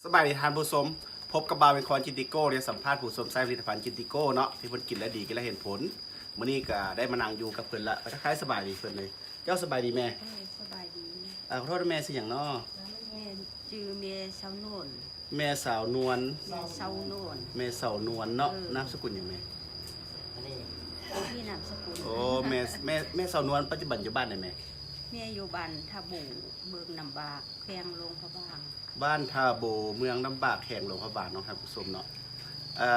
ສະບາຍດີທ່ານຜູ້ຊົມ, ພົບກັບບ່າວແມ່ນຄອນ ຈິນຕິໂກ້ ໄດ້ສຳພາດຜູ້ຊົມໃຊ້ຜະລິດຕະພັນ ຈິນຕິໂກ້ ເນາະ ທີ່ເພິ່ນກິນແລ້ວດີ ກິນແລ້ວເຫັນຜົນ. ມື້ນີ້ກໍໄດ້ມານັ່ງຢູ່ກັບເພິ່ນລະ ໄປທັກທາຍສະບາຍດີເພິ່ນເລີຍ. ເຈົ້າ ສະບາຍດີແມ່. ເອີ ສະບາຍດີ. ອາ ຂໍໂທດ ແມ່ຊື່ຫຍັງເນາະ? ແມ່ຊື່ແມ່ເຊົານວນ. ແມ່ເຊົານວນ. ແມ່ເຊົານວນ. ແມ່ເຊົານວນເນາະ. ເອີ ນາມສະກຸນຫຍັງແມ່? ອັນນີ້ ບໍ່ມີນາມສະກຸນ. ໂອ້ ແມ່ ແມ່ ແມ່ເຊົານວນ ປັດຈຸບັນຢູ່ບ້ານໃດແມ່? ແມ່ຢູ່ບ້ານທ່າໂບ ເມືອງນ້ຳບາກ ແຂວງຫຼວງພະບາງ. ບ້ານທ່າໂບ ເມືອງນ້ຳບາກ ແຂວງຫຼວງພະບາງເນາະ ທ່ານຜູ້ຊົມເນາະ. ເອີ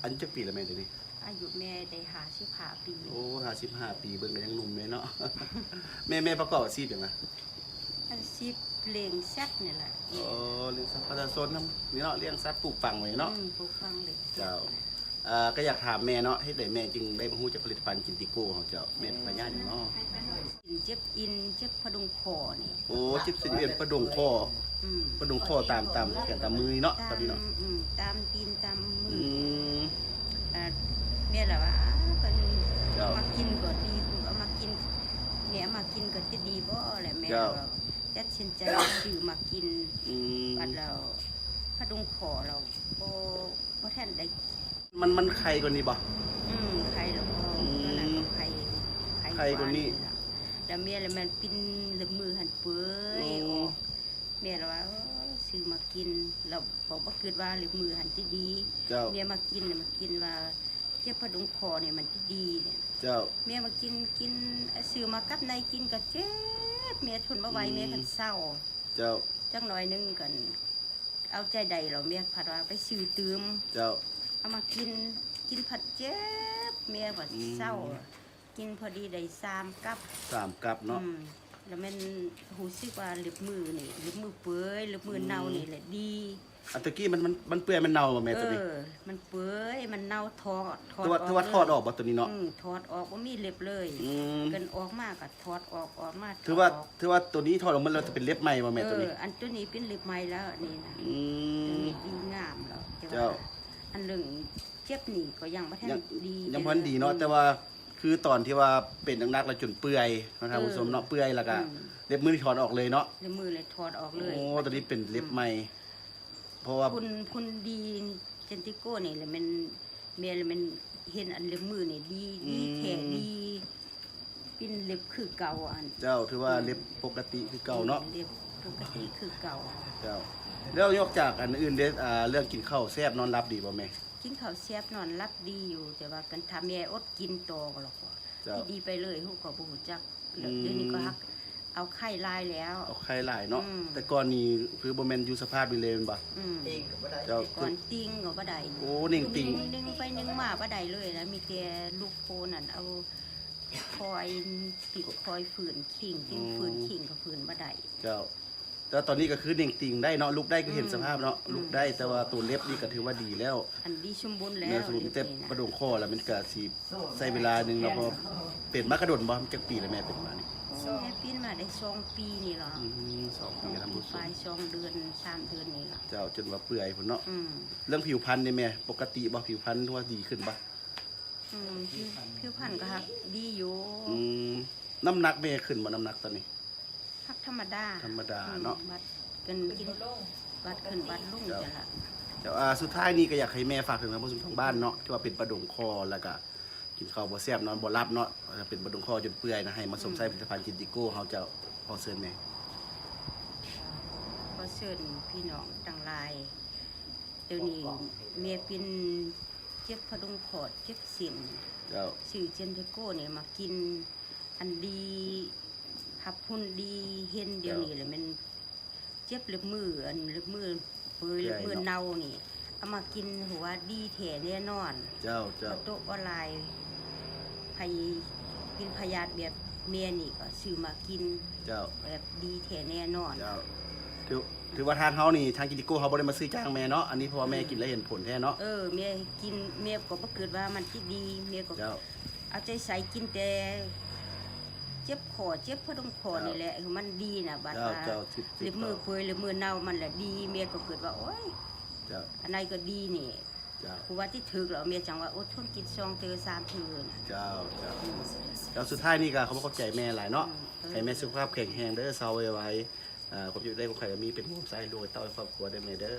ອາຍຸຈັກປີແລ້ວແມ່ດຽວນີ້? ອາຍຸແມ່ໄດ້ຫ້າສິບຫ້າປີ. ໂອ້ ຫ້າສິບຫ້າປີ ເບິ່ງກໍຍັງໜຸ່ມເລີຍເນາະ. ແມ່ ແມ່ປະກອບອາຊີບຫຍັງລະ? ອາຊີບລ້ຽງສັດນີ້ແຫຼະ. ໂອ້ ລ້ຽງສັດ ປະຊາຊົນນຳນີ້ເນາະ ລ້ຽງສັດ ປູກຝັງໄວ້ເນາະ. ອືມ ປູກຝັງເລີຍ. ເຈົ້າ. ເອີ ກໍຢາກຖາມແມ່ເນາະ ເຮັດໃດແມ່ຈຶ່ງໄດ້ມາຮູ້ຈັກຜະລິດຕະພັນ ຈິນຕິໂກ້ ຂອງເຈົ້າ ແມ່ເປັນພະຍາດຫຍັງເນາະ? ເຈັບເອັນ ເຈັບປະດຸງຂໍ້ນີ້. ໂອ້ ເຈັບເສັ້ນເອັນປະດຸງຂໍ້. ອືມ ປະດຸງຂໍ້ຕາມ ຕາມແຂນຕາມມືນີ້ເນາະ ຕາມ ຕອນນີ້ເນາະ. ອືມ ຕາມຕີນຕາມມື. ອືມ ເອີ ແມ່ລະວ່າ ເພິ່ນ ເຈົ້າ ເອົາມາກິນກໍດີ ເອົາມາກິນ ແມ່ເອົາມາກິນກໍຈະດີບໍ່ ແລະແມ່ ເຈົ້າ ກໍຕັດສິນໃຈຊື້ມາກິນ. ອືມ ບັດແລ້ວປະດຸງຂໍ້ລາວບໍ່ ບໍ່ທັນໄດ້ ມັນ ມັນໄຄກວ່ານີ້ບໍ່? ອືມ ໄຄແລ້ວກໍ ອືມ ຕອນນັ້ນກໍໄຄ ໄຄ ໄຄກວ່ານີ້ລະ. ແລ້ວແມ່ລະມັນປິ່ນເລັບມືຫັ້ນເປີຍ ໂອ້ ອອກ. ແມ່ລະວ່າ ເອີ ຊື້ມາກິນ ລະບໍ່ ບໍ່ຄິດວ່າເລັບມືຫັ້ນຈະດີ. ເຈົ້າ. ແມ່ມາກິນ ມາກິນວ່າເຈັບປະດຸງຄໍນີ້ມັນຈະດີ. ເຈົ້າ. ແມ່ມາກິນ ກິນ ຊື້ມາກັບໃນກິນກໍເຈັບ ແມ່ທົນບໍ່ໄຫວ. ອືມ ແມ່ກໍເຊົາ. ເຈົ້າ. ຈັກໜ້ອຍໜຶ່ງກໍ ເອົາໃຈໄດ້ແລ້ວ ແມ່ພັດວ່າໄປຊື້ຕື່ມ. ເຈົ້າ. ເອົາມາກິນ ກິນພັດເຈັບ ແມ່ພັດເຊົາ. ອືມ ກິນພໍດີໄດ້ສາມກັບ ສາມກັບເນາະ. ອືມ ແລ້ວແມ່ນຮູ້ສຶກວ່າເລັບມືນີ້ ເລັບມືເປີຍ ເລັບມືເນົ່ານີ້ແຫຼະດີ. ອືມ ອັນຕະກີ້ມັນ ມັນ ມັນເປື່ອຍມັນເນົ່າບໍ່ແມ່ໂຕນີ້? ເອີ ມັນເປື່ອຍ ມັນເນົ່າ ຖອດ ຖອດ ຖືວ່າ ອອກ ຖືວ່າຖອດອອກບໍ່ໂຕນີ້ເນາະ? ອືມ ຖອດອອກ ບໍ່ມີເລັບເລີຍ. ອືມ ເກີນອອກມາກໍຖອດອອກ ອອກມາ ຖືວ່າ ຖອດອອກ ຖືວ່າໂຕນີ້ຖອດອອກໝົດແລ້ວ ຈະເປັນເລັບໃໝ່ບໍ່ແມ່ໂຕນີ້? ເອີ ອັນໂຕນີ້ເປັນເລັບໃໝ່ແລ້ວນີ້ນະ. ອືມ ໂຕນີ້ດີງາມແລ້ວ. ເຈົ້າ. ແຕ່ວ່າອັນເລື່ອງເຈັບນີ້ກໍຍັງບໍ່ທັນດີ ຍັງບໍ່ທັນດີເນາະ. ອືມ ແຕ່ວ່າຄືຕອນທີ່ວ່າເປັນໜັກໆ ແລ້ວຈົນເປື່ອຍເນາະ ທ່ານຜູ້ຊົມເນາະ. ເອີ ເປື່ອຍ ແລ້ວກໍ ອືມ ເລັບມືນີ້ຖອດອອກເລີຍເນາະ? ເລັບມືເລີຍຖອດອອກເລີຍ. ໂອ້ ໂຕນີ້ເປັນເລັບໃໝ່. ອືມ ເພາະວ່າ ພຸ້ນ ພຸ້ນດີ ເຈັນຕິໂກ້ນີ້ແຫຼະແມ່ນ ແມ່ນ ແມ່ນເຫັນອັນເລັບມືນີ້ດີ ອືມ ດີແທ້ ດີ ປິ່ນເລັບຄືເກົ່າອັນ. ເຈົ້າ ຖືວ່າ ອືມ ເລັບປົກກະຕິຄືເກົ່າເນາະ? ອືມ ເລັບປົກກະຕິຄືເກົ່າ. ເຈົ້າ. ແລ້ວນອກຈາກອັນອື່ນເດ້ ອ່າ ເລື່ອງກິນເຂົ້າແຊບນອນຫຼັບດີບໍ່ແມ່? ກິນເຂົ້າແຊບນອນຫຼັບດີຢູ່ ແຕ່ວ່າຄັນຖ້າແມ່ອົດກິນຕໍ່ກໍ ເຈົ້າ ດີໄປເລີຍ ຮູ້ກໍບໍ່ຮູ້ຈັກ. ອືມ ດຽວນີ້ກໍຮັກເອົາໄຂ້ຫຼາຍແລ້ວ ເອົາໄຂ້ຫຼາຍເນາະ. ອືມ ແຕ່ກ່ອນນີ້ຄືບໍ່ແມ່ນຢູ່ສະພາບນີ້ເລີຍແມ່ນບໍ່? ອືມ ເຈົ້າ ແຕ່ກ່ອນຕິ່ງກໍບໍ່ໄດ້. ໂອ້ ເໜັງຕິ່ງ ໜຶ່ງໄປໜຶ່ງມາບໍ່ໄດ້ເລີຍນະ ມີແຕ່ລູກໂພນັ້ນເອົາຄອຍຕິດ ຄອຍຝືນຄີງ ຕິດ ອືມ ຝືນຄີງກໍຝືນບໍ່ໄດ້. ເຈົ້າ. ແຕ່ຕອນນີ້ກໍຄືເໜັງຕິ່ງໄດ້ເນາະ ລຸກໄດ້ ຄືເຫັນ ອືມ ສະພາບເນາະ ອືມ ລຸກໄດ້. ແຕ່ວ່າໂຕເລັບນີ້ກໍຖືວ່າດີແລ້ວ ອັນດີສົມບູນແລ້ວ. ແມ່ນ ສົມບູນ ແຕ່ປະດົງຄໍແລ້ວ ມັນກໍຊິໃຊ້ເວລາໜຶ່ງເນາະ. ເພາະເປັນມາກະດົນບໍ່? ຈັກປີແລ້ວແມ່ເປັນມານີ້? ໂອ້ ແມ່ເປັນມາໄດ້ສອງປີນີ້ລະ. ອືມ ສອງປີ ສອງປີ ທ່ານຜູ້ຊົມ ປາຍ ສອງເດືອນ ສາມເດືອນນີ້ລະ. ເຈົ້າ ຈົນວ່າເປື່ອຍພຸ້ນເນາະ. ອືມ ເລື່ອງຜິວພັນນີ້ແມ່ ປົກກະຕິບໍ່? ຜິວພັນຖືວ່າດີຂຶ້ນບໍ່? ອືມ ຜິວ ຜິວພັນກໍຮັກດີຢູ່. ອືມ ນ້ຳໜັກແມ່ຂຶ້ນບໍ່? ນ້ຳໜັກຕອນນີ້ ພັກທຳມະດາ ທຳມະດາເນາະ. ອືມ ບັດຂຶ້ນກິນ ບັດຂຶ້ນບັດລົງ. ເຈົ້າ ຈັ່ງລະ. ເຈົ້າ ອ່າ ສຸດທ້າຍນີ້ກໍຢາກໃຫ້ແມ່ຝາກເຖິງທ່ານຜູ້ຊົມທາງບ້ານເນາະ ທີ່ວ່າເປັນປະດົງຄໍ ແລ້ວກະກິນເຂົ້າບໍ່ແຊບນອນບໍ່ຫຼັບເນາະ ເປັນປະດົງຄໍຈົນເປື່ອຍນະ ໃຫ້ມາຊົມໃຊ້ ອືມ ຜະລິດຕະພັນ ກິນຕິໂກ້ ເຮົາ. ເຈົ້າ ຂໍເຊີນແມ່. ຂໍເຊີນພີ່ນ້ອງທັງຫຼາຍ ດຽວນີ້ແມ່ເປັນເຈັບປະດົງຄໍ ເຈັບເສັ້ນ. ເຈົ້າ ຊື້ເຈັນຕິໂກ້ນີ້ມາກິນ ອັນດີ ຮັບຮຸ່ນດີ ເຫັນດຽວນີ້ ເຈົ້າ ລະແມ່ນເຈັບເລັບມື ອັນເລັບມືເປີຍ ເລັບມືເນົ່ານີ້ ເອົາມາກິນ ຮູ້ວ່າດີແທ້ແນ່ນອນ. ເຈົ້າ ເຈົ້າ ບໍ່ໂຕະບໍ່ລາຍ ໃຜເປັນພະຍາດແບບແມ່ນີ້ກໍຊື້ມາກິນ. ເຈົ້າ ແບບດີແທ້ແນ່ນອນ. ເຈົ້າ ຖື ຖືວ່າທາງເຮົານີ້ ທາງກິນຕິໂກ້ເຮົາບໍ່ໄດ້ມາຊື້ຈ້າງແມ່ເນາະ ອັນນີ້ເພາະວ່າແມ່ ອືມ ກິນແລ້ວເຫັນຜົນແທ້ເນາະ. ເອີ ແມ່ກິນ ແມ່ກໍບໍ່ຄິດວ່າມັນຊິດີ ແມ່ກໍ ເຈົ້າ ເອົາໃຈໃສ່ກິນແຕ່ເຈັບຄໍ ເຈັບປະດົງຄໍນີ້ແຫຼະ ເອີ ມັນດີນະ. ບັດວ່າ ເຈົ້າ ເລັບມືເປີຍ ເລັບມືເນົ່າມັນລະດີ ແມ່ກໍຄິດວ່າ ໂອ້ຍ ເຈົ້າ ອັນໃດກໍດີນີ້. ເຈົ້າ ຄືວ່າຊິຖືກແລ້ວ ແມ່ຈັ່ງວ່າອົດທົນກິນສອງເທື່ອສາມເທື່ອນະ. ເຈົ້າ ເຈົ້າ ອືມ ແລ້ວສຸດທ້າຍນີ້ກໍຂໍຂອບໃຈແມ່ຫຼາຍເນາະ. ອືມ ເອີ ໃຫ້ແມ່ສຸຂະພາບແຂງແຮງເດີ ເຊົາໄວໆ. ອ່າ ຄວາມເຈັບໄດ້ຂອງຂ້ອຍກໍມີເປັນໂຮມໃຊ້ລູກໃຫ້ເຕົ້າໃຫ້ຄອບຄົວເດີ້ແມ່ເດີ້.